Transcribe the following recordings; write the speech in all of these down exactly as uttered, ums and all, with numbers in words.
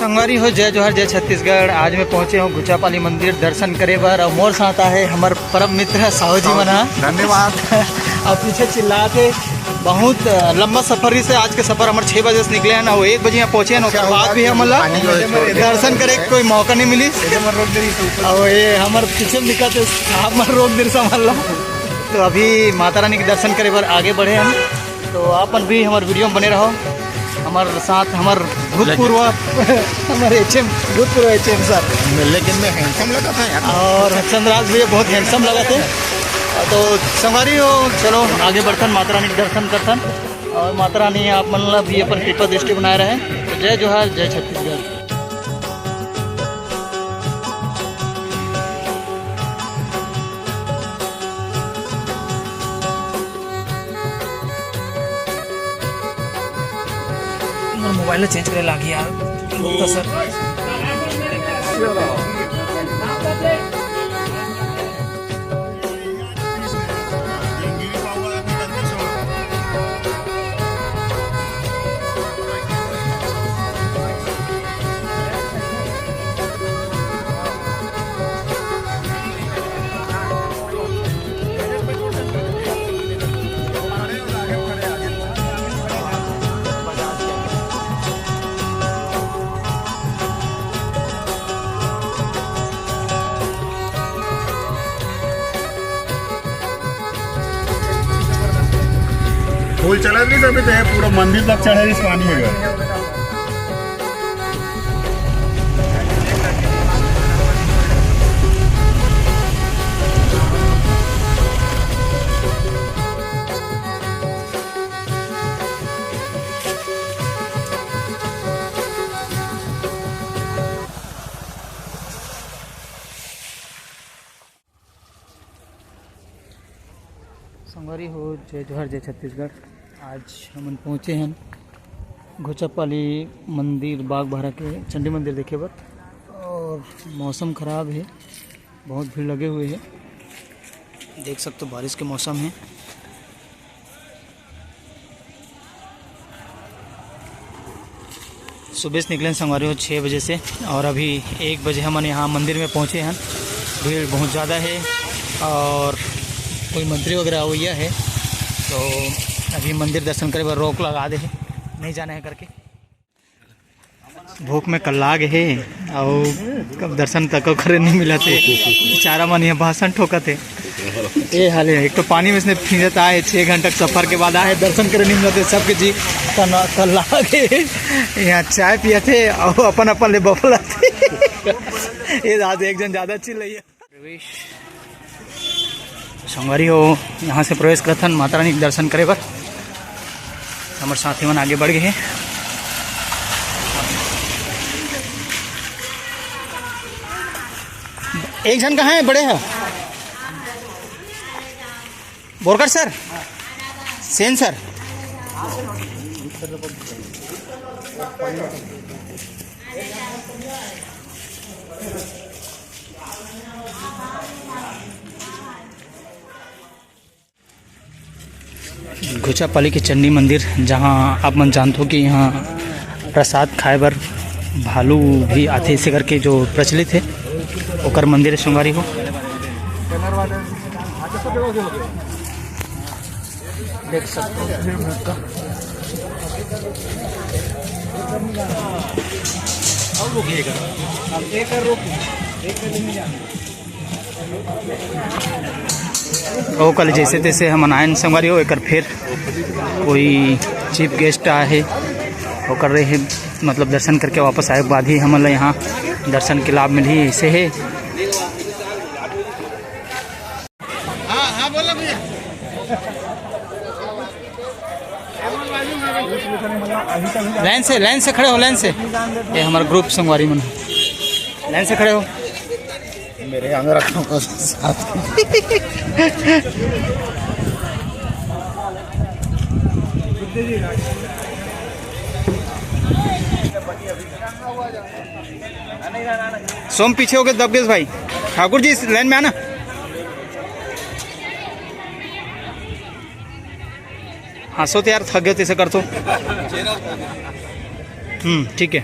संगवारी हो, जय जोहार, जय छत्तीसगढ़। आज मैं पहुंचे हूं घुचापाली मंदिर दर्शन करे बर, अउ मोर साथ आहे हमर परम मित्र साहू जी मन ह। धन्यवाद। अब पीछे चिल्लात हे, बहुत लंबा सफर रहिस हे। आज के सफर हमर छह बजे से निकले हन, अउ एक बजे यहाँ पहुंचे हन, ओकर बाद भी हमन ला दर्शन करे के कोई मौका नहीं मिलिस। अउ ये हमर पीछे में दिखत हे, साहब मन रोक दिस हमन ला। तो अभी माता रानी के दर्शन करे बर आगे बढ़े हन। तो आप मन भी हमर वीडियो में बने रहो। हमर साथ हमर भूतपूर्व, हमर एचएम, भूतपूर्व एचएम सर। लेकिन मैं हैंडसम लगा था यार। और चंद्रराज भैया बहुत हैंडसम लगा थे। तो संगवारी हो, चलो आगे बढ़थन, माता रानी के दर्शन करथन, और माता रानी आप मन ला भी अपन कृपा दृष्टि बनाए रहे। तो जय जोहार, जय छत्तीसगढ़। मोर मोबाइल ला चेंज करे लागी यार, रुक तो सर। फूल चलत रहिस, अभी तो ये पूरा मंदिर तक चढ़े रहिस पानी में। संगवारी हो, जय जोहार, जय छत्तीसगढ़। आज हमन पहुँचे हन घुचापाली मंदिर, बागबाहरा के चंडी मंदिर देखे बर। और मौसम खराब हे, बहुत भीड़ लगे हुए हे। देख सकते हो, बारिश के मौसम हे। सुबह से निकले संगवारी हो छः बजे से, और अभी एक बजे हमन यहाँ मंदिर में पहुँचे हन। भीड़ बहुत ज़्यादा हे और कोई मंत्री वगैरह अवइया हे, तो अभी मंदिर दर्शन करे बर रोक लगा दे हे, नहीं जाना हे करके। भूख में कल्ला गे हे, अउ कब दर्शन तको करे नहीं मिलत हे। बेचारा मन यहाँ भाषण ठोकत हे। ए हाले, एक तो पानी में से भींजत आए, छः घंटा के सफर के बाद आए, दर्शन करे नहीं मिलत हे। सबके जी कना-, कल्ला गे। यहाँ चाय पियत हे, अउ अपन अपन ले बफलत हे। ए दादा, एक जन ज़्यादा चिल्लाइए। प्रवेश। संगवारी हो, यहाँ से प्रवेश करथन माता रानी के दर्शन करे बर। हमर साथी मन आगे बढ़ गए हैं। एक झन कहाँ है बड़े ह? Borkar sir, Sen sir. घुचापाली के चंडी मंदिर, जहां आप मन जानथो कि यहां प्रसाद खाए बर भालू भी आथे, इसे करके जो प्रचलित है, ओकर मंदिर है संगवारी हो। देख सकते हो। अउ कल जैसे तैसे हमन आयन संगवारी हो, एकर फिर कोई चीफ गेस्ट आए हे, ओकर रहे, मतलब दर्शन करके वापस आए के बाद ही हमन ला यहाँ दर्शन के लाभ मिलही, ऐसे हे। हाँ, हाँ, बोला भैया। लाइन से, लाइन से खड़े हो, लाइन से। ये हमारा ग्रुप संगवारी मन, लाइन से खड़े हो। मेरे अंग रखा होगा साथ। सोम, पीछे हो गए दबगेश भाई। ठाकुर जी, इस लाइन में आना। हाँ, सो तो यार, थक गए, तैसे कर तो। हम्म, ठीक है।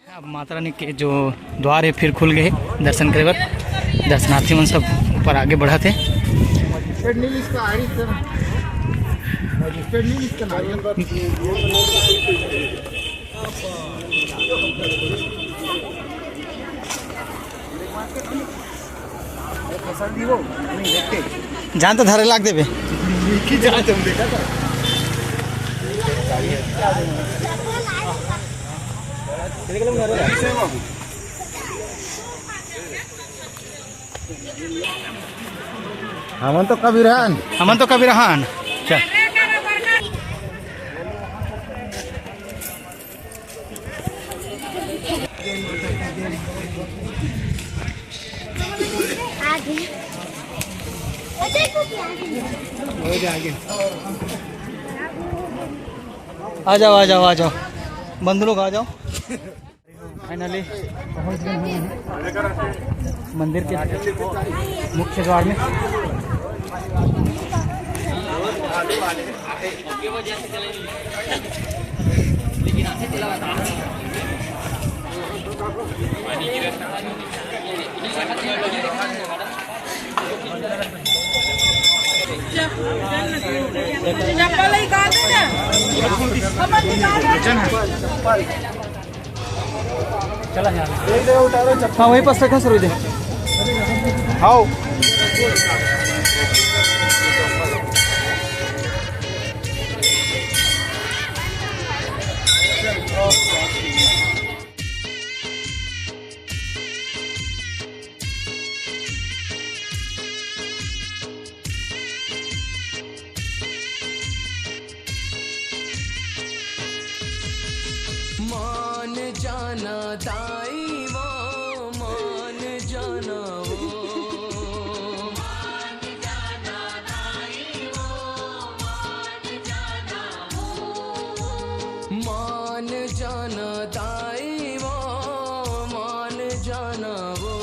अब माता रानी के जो द्वार हे, फिर खुल गे हे दर्शन करे बर। दर्शनार्थी मन सब ऊपर आगे बढ़त हे। जान तो धरे लाग देबे। हमन तो कभी रहन। हमन तो कभी रहन। चल। आ जाओ, आ जाओ, आ जाओ, बंधु लोग आ जाओ। फाइनली पहुंच गए हैं मंदिर के मुख्य द्वार में। हाँ, वहीं पास रखा सर, दे। हाँ। मान जाना दाई वो, मान जाना वो। मान जाना दाई वो, मान जाना वो।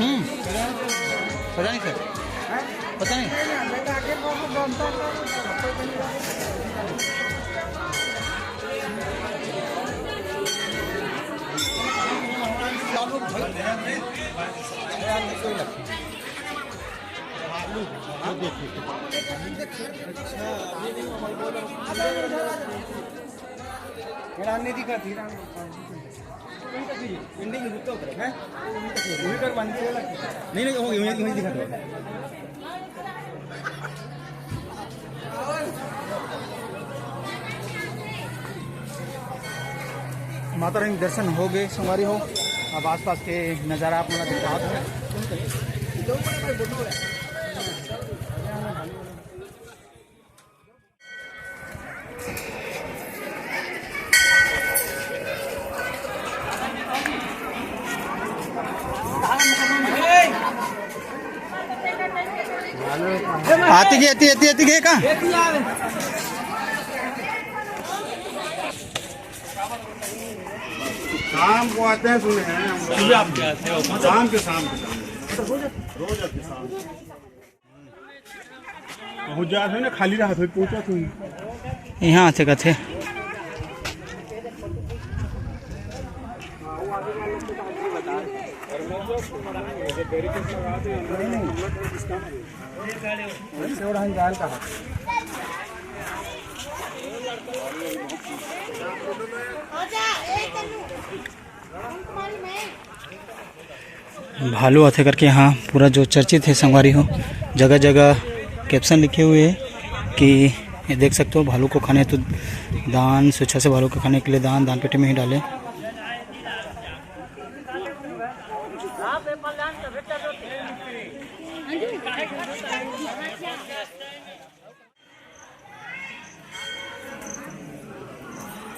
हम्म। पता नहीं सर, पता नहीं। राम ने दिखा थी, राम ने। पेंडिंग रुकता उधर है। वहीं पर बंद किया लगा। नहीं, नहीं, हो गई, वहीं, वहीं दिखा दो। माता रानी दर्शन हो गए संगवारी हो। अब आसपास के नज़ारा आप मन ला दिखावत हूँ। आती गई, आती, आती, आती गई का? शाम को आते हैं, सुने हैं हम लोग। सुबह आप क्या आते हो? शाम के, शाम के, शाम के। रोज आते, शाम के। बहुत ज्यादा है ना, खाली रहा था, पहुंचा तू। यहाँ आते कथे। भालू आथे करके यहाँ पूरा जो चर्चित है संगवारी हो, जगह जगह कैप्शन लिखे हुए हैं कि ये देख सकते हो, भालू को खाने तो दान, स्वेच्छा से भालू को खाने के लिए दान, दान पेटी में ही डाले।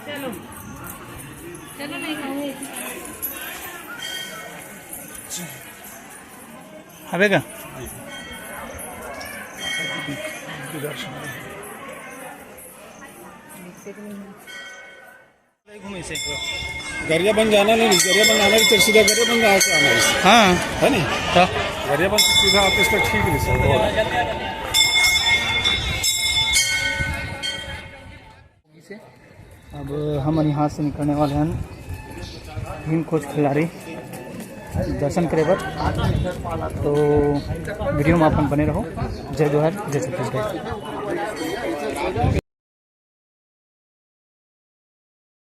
चलो, चलो, नहीं खाऊंगी। अबे का? घूमे से। गरियाबंद जाना नहीं, गरियाबंद आना भी तो सीधा गरियाबंद आके आना है। हाँ। है नहीं? हाँ। गरियाबंद से सीधा आते इसका ठीक नहीं सर। अब हम यहाँ से निकलने वाले हैं भीम खोज खिलाड़ी दर्शन करे बर। तो वीडियो में अपन बने रहो। जय जोहार, जय छत्तीसगढ़।